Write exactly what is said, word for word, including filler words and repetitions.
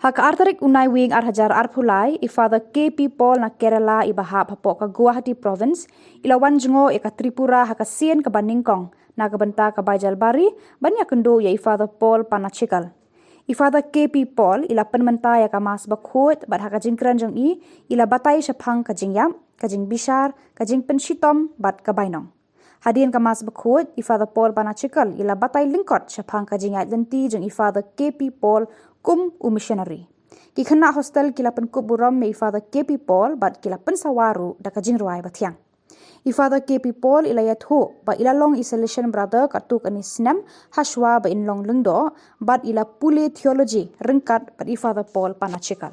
Ha ka ar tarik u Naiwieng ar hajar arphew lai, i Father K P Paul na Kerala iba hap hapoh ka Guwahati Province, i la wan jngoh ïa ka Tripura ha ka sien kaba nyngkong na ka bynta ka Bai Jaiñtia Barim, ban ïakynduh ïa i Father Paul Panachikal. I Father K P Paul i la pynmynta ïa ka Mass Bakhuid bad ha ka jingkren jong i, i la batai shaphang ka jingïap, ka jingbishar, ka jingpynshitom bad ka bainong. Hadien ka Mass Bakhuid, i Father Paul Panachikal i la batai lyngkot shaphang ka jingïaid lynti jong i Father K P Paul kum u missionary. Ki khynnah hostel ki la pynkup burom ïa i Father K P Paul bad ki la pynsawa ruh da ka jingrwai bathiang. I Father K P Paul i la ïathuh ba i la long i Salesian Brother katto katne snem hashwa ba in long lyngdoh, bad i la pule theology ryngkat bad i Father Paul Panachikal.